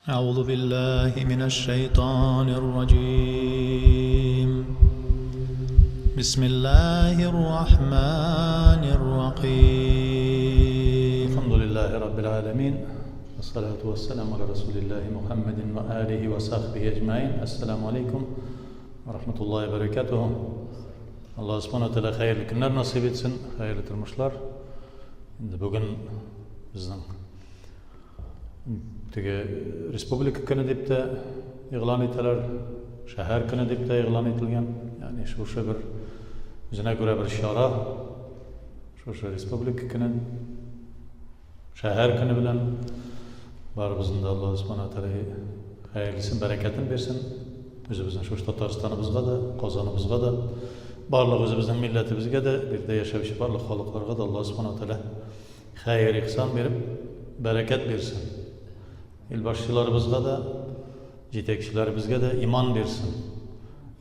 أعوذ بالله من الشيطان الرجيم بسم الله الرحمن الرحيم الحمد لله رب العالمين والصلاة والسلام على رسول الله محمد وآله وصحبه أجمعين السلام عليكم ورحمة الله وبركاته Аллаһ Субхану Тәгалә хәерле көннәр насыйп итсен, хәерле тормышлар. Инде бүген безнең Теге республика көне дип тә игълан итәләр, шәһәр көне дип тә игълан ителгән. Ягъни шушы бер үзенә күрә бер чара, шушы республика көне, шәһәр көне белән барыбызны да Аллаһ Субхану Тәгалә хәерлесен, бәрәкәтен бирсен. Үзебезнең шушы Татарстаныбызга да, Казаныбызга да, барлык үзебезнең милләтебезгә дә, биредә яшәүче барлык халыкларга да Аллаһ Субхану Тәгалә Хәер-ихсан биреп, бәрәкәт бирсен. Илбашчыларыбызга да, җитәкчеләребезгә дә иман бирсен.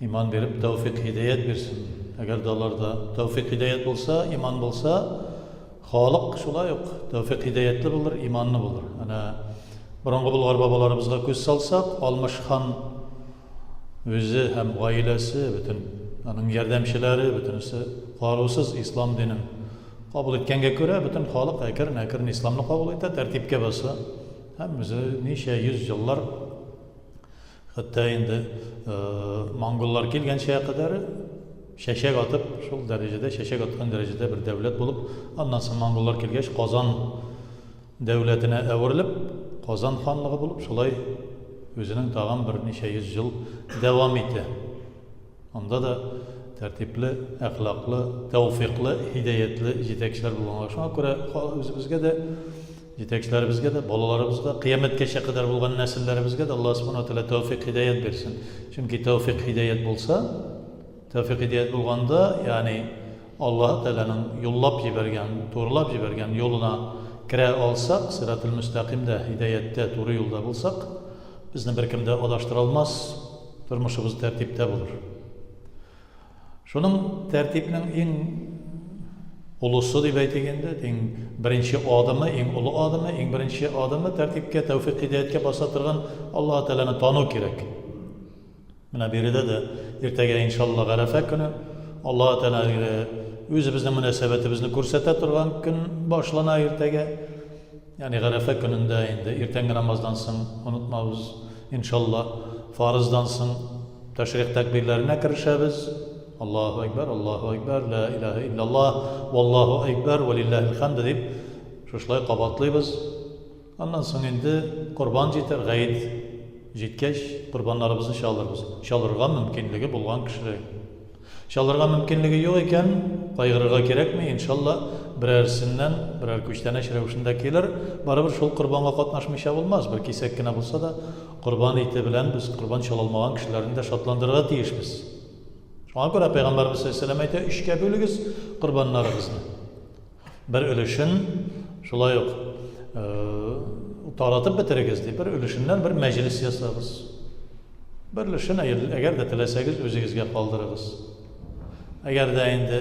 Иман биреп, тәүфик-һидаять бирсен. Әгәр дә аларда тәүфик-һидаять булса, иман булса, халык шулай ук тәүфик-һидаятлы булыр, иманлы булыр. Әнә борынгы болгар бабаларыбызга күз салсак, Алмыш хан үзе һәм гаиләсе, бөтен аның ярдәмчеләре, бөтенесе карусыз ислам динен Кабул иткәнгә күрә, бөтен халык әкрен-әкрен исламны кабул итә, тәртипкә баса. Һәм үзе ничә йөз еллар, хәтта инде монголлар килгәнчә кадәр чәчәк атып, шул дәрәҗәдә, чәчәк аткан дәрәҗәдә бер дәүләт булып, аннан соң монголлар килгәч, Казан дәүләтенә әверелеп, Казан ханлыгы булып, шулай үзенең тагын берничә йөз ел дәвам итә. Анда да тәртипле, әхлаклы, тәүфыйклы, һидаятле җитәкчеләр булганга. Шуңа күрә үзебезгә дә, җитәкчеләребезгә дә, балаларыбызга, кыямәткәчә кадәр булган нәселләребезгә дә Аллаһ Субхану ва Тәгалә тәүфыйк, һидаят бирсен. Чөнки тәүфыйк, һидаят булса, тәүфыйк, һидаят булганда, ягъни Аллаһ Тәгаләнең юллап җибәргән, турылап җибәргән юлына керә алсак, сиратул мөстәкыймдә, һидаяттә, туры юлда булсак, безне беркем дә адаштыра алмас. Тормышыбыз тәртиптә булыр. Шуның тәртипнең иң олысы дип әйтик инде, иң беренче адымы, иң олы адымы, иң беренче адымы тәртипкә, тәүфик һидаяткә баса торган Аллаһ Тәгаләне тану кирәк. Менә биредә дә иртәгә иншалла Гарәфә көне Аллаһ Тәгаләгә үзебезнең мөнәсәбәтебезне күрсәтә торган көн башлана иртәгә. Ягъни Гарәфә көнендә инде иртәнге намаздан соң, онытмабыз, иншалла, фарыздан соң тәшрикъ тәкбирләренә керешәбез. Аллаһу әкбәр, Аллаһу әкбәр, ла илаһа илляллаһ, валлаһу әкбәр, вәлиллаһил хәмд дип шушылай кабатлыйбыз. Аннан соң инде корбан җитәр, гает җиткәч, корбаннарыбызны чалырбыз. Чалырга мөмкинлеге булган кешеләр. Чалырга мөмкинлеге юк икән, кайгырырга кирәкми, иншалла, берәрсеннән берәр күчтәнәч рәвешендә килер. Барыбер шул корбанга катнашмыйча булмас, бер кисәк кенә булса да, корбан ите белән без корбан чала алмаган кешеләрне дә шатландырырга тиешбез. Шуңа күрә Пәйгамбәребез саллаллаһу галәйһи ва сәлләм әйтә, өчкә бүлегез корбаннарыгызны. Бер өлешен шулай ук таратып бетерегез, ди. Бер өлешеннән бер мәҗлес ясагыз. Бер өлешен, әгәр дә теләсәгез, үзегезгә калдырыгыз. Әгәр дә инде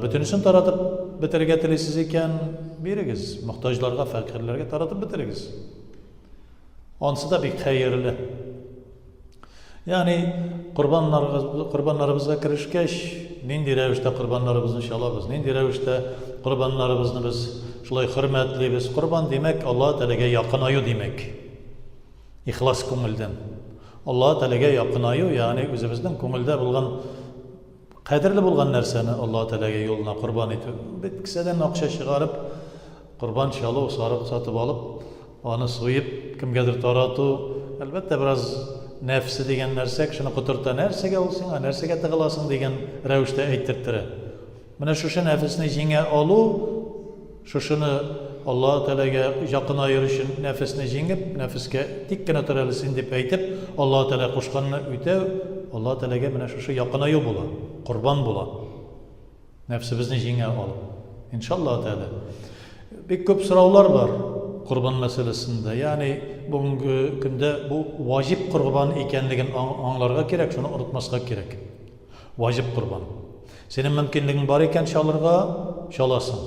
бөтенесен таратып бетерергә телисез икән, бирегез, мохтаҗларга, фәкыйрьләргә таратып бетерегез. Ансы да бик хәерле. Ягъни корбаннарыбызга керешкәч, нинди рәвештә корбаннарыбызны чалабыз, нинди рәвештә корбаннарыбызны без шулай хөрмәтлибез. Корбан димәк, Аллаһ Тәгаләгә якынаю димәк. Ихлас күңелдән. Аллаһ Тәгаләгә якынаю, ягъни үзебезнең күңелдә булган Кадерле булган нәрсәне Аллаһ Тәгаләгә юлына корбан итү. Бит кесәдән акча чыгарып, корбан чалу, сарык сатып алып, аны суеп, кемгәдер тарату, әлбәттә, бераз нәфсе дигән нәрсә кешене котырта. Нәрсәгә ул сиңа, нәрсәгә тыгыласың дигән рәвештә әйттертерә. Менә шушы нәфесне җиңә алу, шушыны Аллаһ Тәгаләгә якынаер өчен нәфесне җиңеп, нәфескә тик кенә тор әле син дип әйтеп, Аллаһ Тәгалә кушканны үтәү, Аллаһ Тәгаләгә менә шушы якынаю була, корбан була. Нәфсебезне җиңә алып. Иншаллаһ Тәгалә. Бик күп сораулар бар корбан мәсьәләсендә. Ягъни бүгенге көндә бу ваҗиб корбан икәнлеген аңларга кирәк, шуны онытмаска кирәк. Ваҗиб корбан. Синең мөмкинлегең бар икән чалырга, чаласың.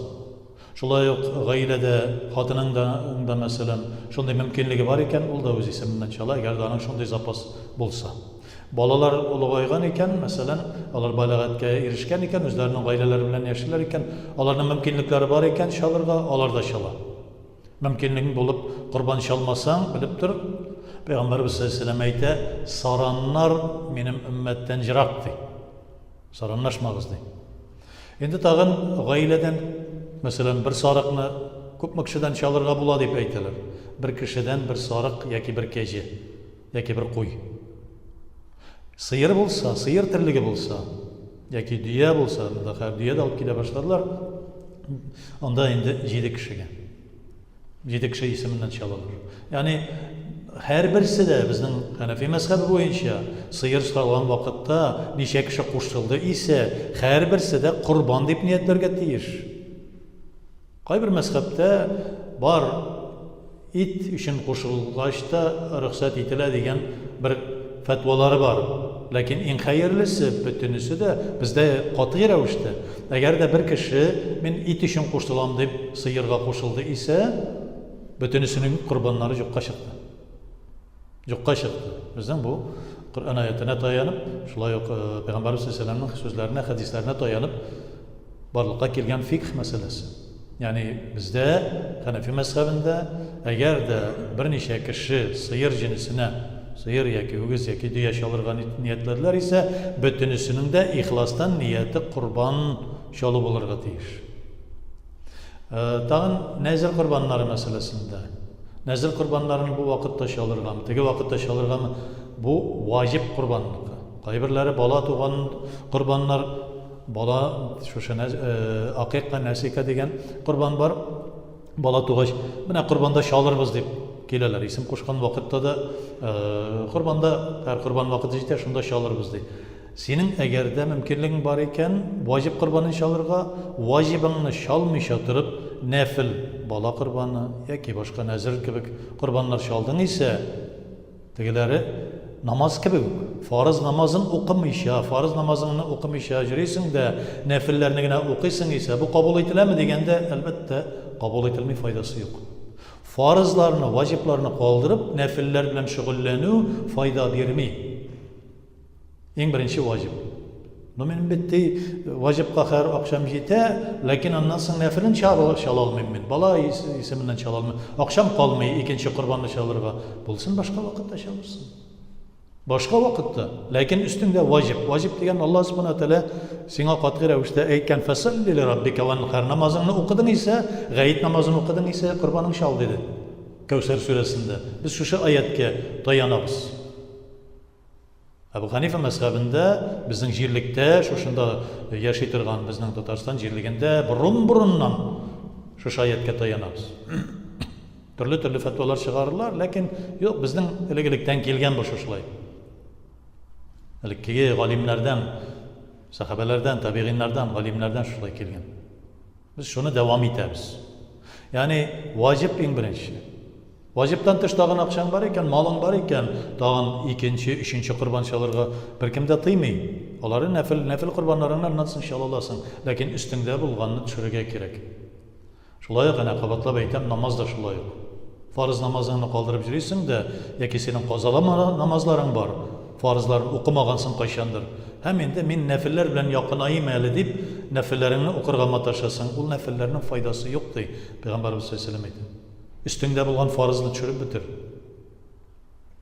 Шулай ук гаиләдә хатының да, да, мәсәлән, шундый мөмкинлеге бар икән, ул да үз исеменнән чала, әгәр дә аның шундый запас булса. Балалар олыгайган икән, мәсәлән, алар баләгатькә ирешкән икән, үзләренең гаиләләре белән яшиләр икән, аларның мөмкинлекләре бар икән чалырга, алар да чала. Мөмкинлегең булып корбан чалмасаң, белеп тор, Пәйгамбәребез саллаллаһу алейһи ва сәлләм әйтә, сараннар минем өммәттән җырак, ди. Саранлашмагыз, ди. Инде тагын гаиләдән, мәсәлән, бер сарыкны күпме кешедән чалырга була дип әйтәләр. Бер кешедән бер сарык яки бер кәҗә, яки бер куй. Сыер булса, сыер терлеге булса, яки дөя булса, монда хәзер дөя дә алып килә башладылар. Анда инде җиде кешегә. Җиде кеше исеменнән чалалар. Ягъни һәрберсе дә безнең Хәнәфи мәзхәбе буенча сыер салган вакытта ничә кеше кушылды исә, һәрберсе дә корбан дип ниятләргә тиеш. Кайбер мәзхәбтә бар ит өчен кушылгач та рөхсәт ителә дигән бер фәтвалары бар. Ләкин иң хәерлесе, бөтенесе дә бездә катгый рәвештә, әгәр дә бер кеше мин ит өчен кушылам дип сыерга кушылды исә, бөтенесенең корбаннары юкка чыкты. Юкка чыкты. Безнең бу Коръән аятына таянып, шулай ук Пәйгамбәрбез саллаллаһу алейһи сүзләренә, хәдисләренә таянып барлыкка килгән фикх мәсьәләсе. Ягъни бездә Хәнәфи мәзхәбендә әгәр дә берничә кеше сыер җенесенә сыер яки үгез яки дөя чалырга ниятләделәр исә, бөтенесенең дә ихластан нияте корбан чалу булырга тиеш. Тагын нәзер корбаннары мәсьәләсендә. Нәзер корбаннарын бу вакытта чалыргамы, теге вакытта чалыргамы, бу ваҗиб корбанныкы. Кайберләре бала туган корбаннар, бала шушы акыйка, нәсика дигән корбан бар. Бала тугач, менә корбанда чалырбыз дип киләләр. Исем кушкан вакытта да корбанда, һәр корбан вакыты җитә, шунда чалырбыз ди. Синең әгәр дә мөмкинлегең бар икән, ваҗиб корбанын чалырга, ваҗибыңны чалмыйча торып, нәфел, бала корбаны яки башка нәзер кебек корбаннар чалдың исә, тегеләре намаз кебек үк, фарыз намазын укымыйча, фарыз намазыңны укымыйча йөрисең дә, нәфелләрне генә укыйсың исә, бу кабул ителәме дигәндә, әлбәттә, кабул ителми, файдасы юк. Фарызларны, ваҗибларны калдырып, нәфелләр белән шөгыльләнү файда бирми. Иң беренче ваҗиб. Ну, минем бит ди, ваҗибка хәер акчам җитә, ләкин аннан соң нәфелен чала, чала алмыйм мин. Бала исеменнән чала алмыйм. Акчам калмый икенче корбанны чалырга. Булсын, башка вакытта чалырсың. Башка вакытта, ләкин өстеңдә ваҗиб. Ваҗиб дигән Аллаһ субхана тәгалә сиңа катгый рәвештә әйткән фәсалли ли раббика ванхар намазыңны укыдың исә, гаит намазын укыдың исә, корбаның чал диде. Кәүсәр сүрәсендә. Без шушы аятькә таянабыз. Әбу Ханифа мәзхәбендә безнең җирлектә, шушында яши торган безнең Татарстан җирлегендә борын-борыннан шушы аятькә таянабыз. Төрле-төрле фәтвалар чыгарырлар, ләкин юк, безнең элек-электән килгән бу шушылай. Элеккеге галимнәрдән, сәхабәләрдән, табигыйннардан, галимнәрдән шушылай килгән. Без шуны дәвам итәбез. Ягъни ваҗиб иң беренче. Ваҗибтан тыш тагын акчаң бар икән, малың бар икән, тагын икенче, өченче корбан чалырга беркем дә тыймый. Алары нәфел, нәфел корбаннарыңны аннан соң чала аласың, ләкин өстеңдә булганны төшерергә кирәк. Шулай ук, әнә кабатлап әйтәм, намаз да шулай ук. Фарыз намазыңны калдырып йөрисең дә, яки синең казалама намазларың бар, фарызларын укымагансың кайчандыр. Һәм инде мин нәфелләр белән якынаем әле дип, нәфелләреңне укырга маташасың. Ул нәфелләрнең файдасы юк, ди Пәйгамбәребез саллаллаһу алейһи ва сәлләм әйтә. Өстеңдә булган фарызны төшереп бетер.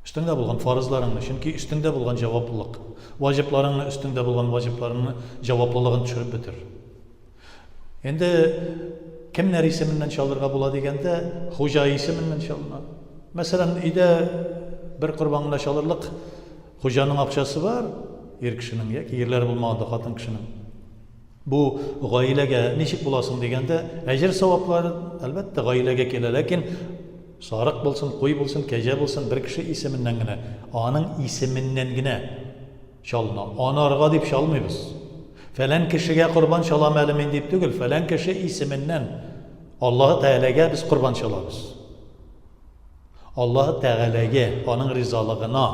Өстеңдә булган фарызларыңны, чөнки өстеңдә булган җаваплылык. Ваҗибларыңны, өстеңдә булган ваҗибларыңны җаваплылыгын төшереп бетер. Инде кемнәр исеменнән чалырга була дигәндә, хуҗа исеменнән чалына. Мәсәлән, өйдә бер корбан гына чалырлык хуҗаның акчасы бар, ир кешенең яки ирләр булмаганда хатын кешенең. Бу гаиләгә ничек буласың дигәндә, әҗер саваплары, әлбәттә, гаиләгә килә, ләкин сарык булсын, куй булсын, кәҗә булсын, бер кеше исеменнән генә, аның исеменнән генә чалына. Анарга дип чалмыйбыз. Фәлән кешегә корбан чалам әле мин дип түгел, фәлән кеше исеменнән Аллаһы Тәгаләгә без корбан чалабыз. Аллаһы Тәгаләгә, аның ризалыгына.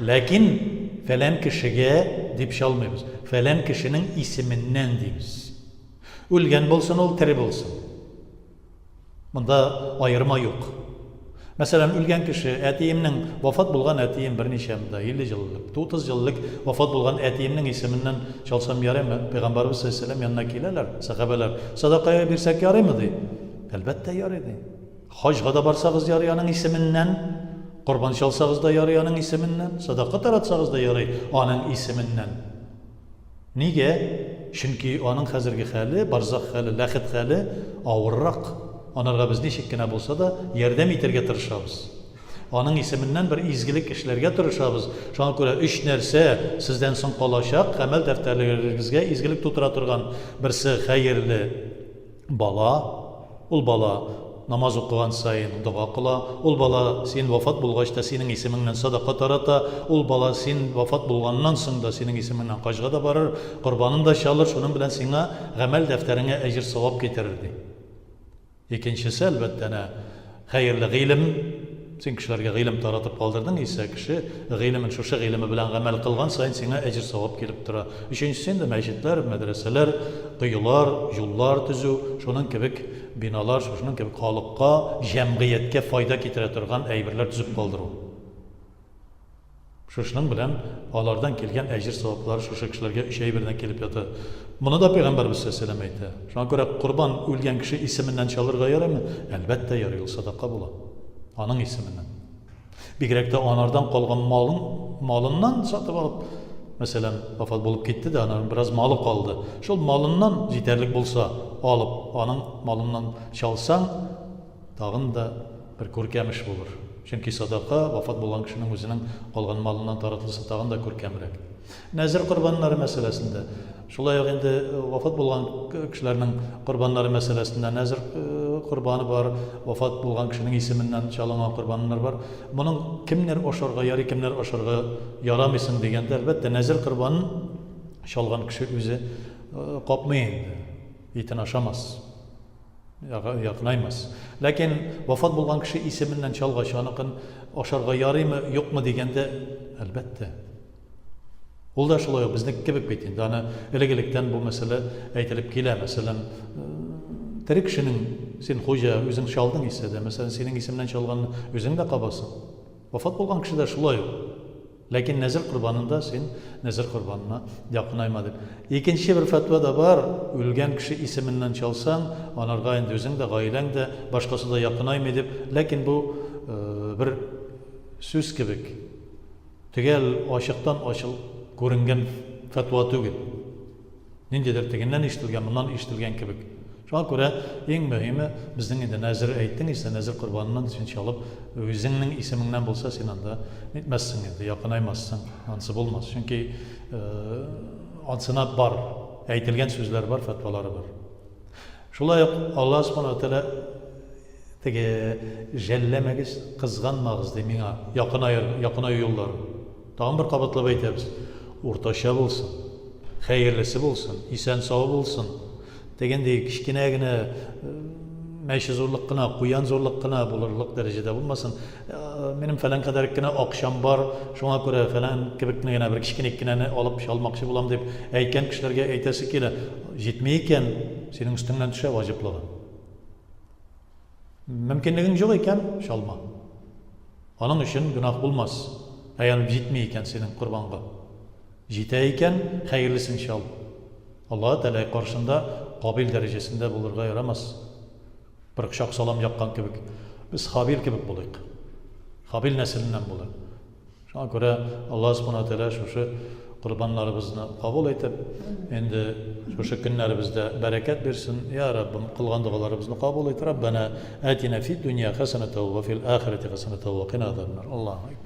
Ләкин фәлән кешегә дип чалмыйбыз. Фәлән кешенең исеменнән дибез. Үлгән булсын ул, тере булсын. Монда аерма юк. Мәсәлән, үлгән кеше, әтиемнең, вафат булган әтием берничә монда, 50 ел элек, 30 ел элек вафат булган әтиемнең исеменнән чалсам ярыймы? Пәйгамбәребез саллаллаһу галәйһи ва сәлләм янына киләләр, сәхабәләр, сәдака бирсәк ярыймы, ди. Әлбәттә, ярый, ди. Хаҗга да барсагыз ярый аның исеменнән, корбан чалсагыз да ярый аның исеменнән, сәдака таратсагыз да ярый аның исеменнән. Нигә? Чөнки аның хәзерге хәле, барзах хәле, ләхет хәле авыррак. Анарга без ничек кенә булса да ярдәм итәргә тырышабыз. Аның исеменнән бер изгелек эшләргә тырышабыз. Шуңа күрә өч нәрсә сездән соң калачак, гамәл дәфтәрләрегезгә изгелек тутыра торган. Берсе хәерле бала, ул бала намаз укыган саен дога кыла, ул бала син вафат булгач та синең исемеңнән садака тарата, ул бала син вафат булганнан соң да синең исемеңнән хаҗга да барыр, корбанын да чалыр, шуның белән сиңа гамәл дәфтәреңә әҗер-савап китерер, ди. Икенчесе, әлбәттә, әнә хәерле гыйлем. Син кешеләргә гыйлем таратып калдырдың исә, кеше гыйлемен шушы гыйлеме белән гамәл кылган саен сиңа әҗер-савап килеп тора. Өченчесе инде мәчетләр, мәдрәсәләр, коелар, юллар төзү, шуның кебек биналар, шушының кебек халыкка, җәмгыятькә файда китерә торган әйберләр төзеп калдыру. Шушының белән алардан килгән әҗер-саваплар шушы кешеләргә өч әйбердән килеп ята. Моны да Пәйгамбәрбез саллаллаһу әйтә. Шуңа күрә корбан үлгән кеше исеменнән чалырга ярыймы? Әлбәттә ярый, ул садака була. Аның исеменнән. Бигрәк тә анардан калган малын, малыннан сатып алып, мәсәлән, вафат булып китте дә, аның бераз малы калды. Шул малыннан җитәрлек булса, алып, аның малыннан чалсаң, Тагын да бер күркәм эш булыр. Чөнки садака, вафат булган кешенең үзенең калган малыннан таратылса тагын да күркәмрәк. Нәзер корбаннары мәсьәләсендә, шулай ук инде вафат булган кешеләрнең корбаннары мәсьәләсендә нәзер корбаны бар, вафат булган кешенең исеменнән чалынган корбаннар бар. Моның кемнәр ашарга ярый, кемнәр ашарга ярамый соң дигәндә, әлбәттә, нәзер корбанын чалган кеше үзе капмый инде, итен ашамас. Якынаймас. Ләкин вафат булган кеше исеменнән чалгач, аныкын ашарга ярыймы, юкмы дигәндә, әлбәттә. Ул да шулай ук безнеке кебек бит инде. Аны элек-электән бу мәсьәлә әйтелеп килә. Мәсәлән, тере кешенең син хуҗа, үзең чалдың исә дә, мәсәлән, синең исемнән чалганны үзең дә кабасың. Вафат булган кеше дә шулай ук. Ләкин нәзер корбанында син нәзер корбанына якынайма дип. Икенче бер фәтва да бар, үлгән кеше исеменнән чалсаң, анарга инде үзең дә, гаиләң дә, башкасы да якынаймый дип. Ләкин бу бер сүз кебек, төгәл ачыктан ачык күренгән фәтва түгел. Ниндидер тегеннән ишетелгән, моннан ишетелгән кебек. Шуңа күрә иң мөһиме, безнең инде нәзер әйттең исә, нәзер корбаныннан син чалып, үзеңнең исемеңнән булса, син анда нитмәссең инде, якынаймассың, ансы булмас. Чөнки ансына бар, әйтелгән сүзләр бар, фәтвалары бар. Шулай ук Аллаһ Субхану ва Тәгалә теге жәлләмәгез, кызганмагыз ди миңа якынаю, якынаю юлларын. Тагын бер кабатлап әйтәбез, уртача булсын, хәерлесе булсын, исән-сау булсын. Тегенди кечкенә генә мәче зурлык кына, куян зурлык кына булырлык дәрәҗәдә булмасын. Минем фәлән кадәр кенә акчам бар, шуңа күрә фәлән кебек генә бер кечкенә генәне алып чалмакчы булам дип әйткән кешеләргә әйтәсе килә. Җитми икән, синең өстеңнән төшә ваҗиплыгы. Мөмкинлегең юк икән, чалма. Аның өчен гөнаһ булмас. Әгәр җитми икән синең корбанга. Җитә икән, хәерлесен чал. Аллаһы Тәгалә каршында Кабил дәрәҗәсендә булырга ярамас. Бер кочак салам яккан кебек. Без Хабил кебек булыйк. Хабил нәселеннән булыйк. Шуңа күрә Аллаһ Субхана ва Тәгалә шушы корбаннарыбызны кабул итеп, инде шушы көннәребездә бәрәкәт бирсен. Я Раббым, кылган догаларыбызны кабул ит. Раббана атина фид дөнья хәсәнәтә ва фил ахирәти хәсәнәтә ва кина азабаннар. Аллаһу акбар.